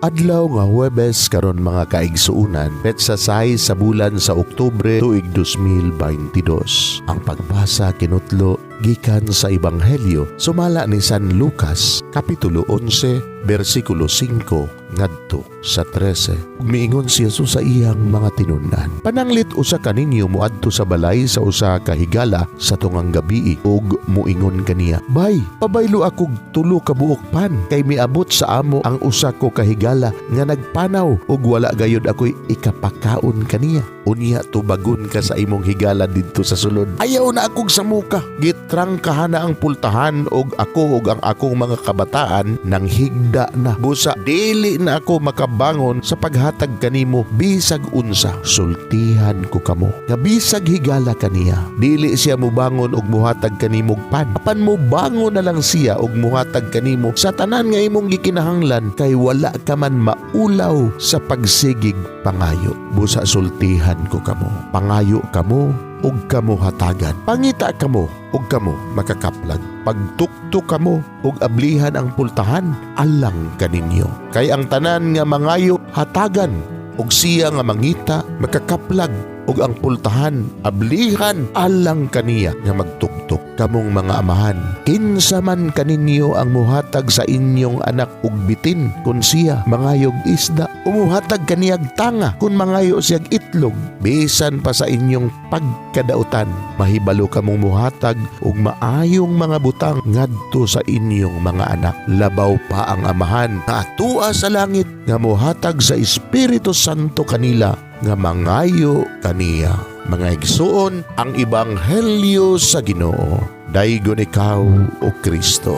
Adlaw nga Huwebes karon, mga kaigsuunan, petsa 6 sa bulan sa Oktubre, tuig 2022. Ang pagbasa kinutlo gikan sa Ebanghelyo sumala ni San Lucas, kapitulo 11, bersikulo 5 ngadto sa 13. Miingon si Jesus sa iyang mga tinun-an, "Pananglit usa kaninyo moadto sa balay sa usa ka higala sa tungang gabii ug muingon kaniya, 'Bay, pabaylo akog tulo ka buok pan kay miabot sa amo ang usa ko ka higala nga nagpanaw ug wala gayud ako'y ikapakaon kaniya.' Unya tubagon ka sa imong higala didto sa sulod, 'Ayaw na akog samuka. Gitrangkahan na ang pultahan ug ako ug ang akong mga kabataan nang higda na. Busa dili na ako makabangon sa paghatag kanimo bisag unsa.' Sultihan ko kamo nga bisag higala kaniya, dili siya mubangon og muhatag kanimog pan. Apan mubangon na lang siya og muhatag kanimo sa tanan nga imong gikinahanglan kay wala ka man maulaw sa pagsigig pangayo. Busa sultihan ko kamo, pangayo kamo ug kamo hatagan. Pangita kamo ug kamo makakaplag. Pagtuktok kamo ug ablihan ang pultahan alang kaninyo. Kay ang tanan nga mangayo, hatagan, ug siya nga mangita, makakaplag, ug ang pultahan ablihan alang kaniya nga magtuktok. Kamong mga amahan, kinsa man kaninyo ang muhatag sa inyong anak og bitin kung siya mangayog isda, o muhatag kaniyag tanga kung mangayo siyag itlog? Bisan pa sa inyong pagkadautan, mahibalo kamong muhatag og maayong mga butang ngadto sa inyong mga anak. Labaw pa ang Amahan nga atua sa langit nga muhatag sa Espiritu Santo kanila nga mangayo kaniya." Mga igsuon, ang Ebanghelyo sa Ginoo. Daygon ikaw, o Kristo.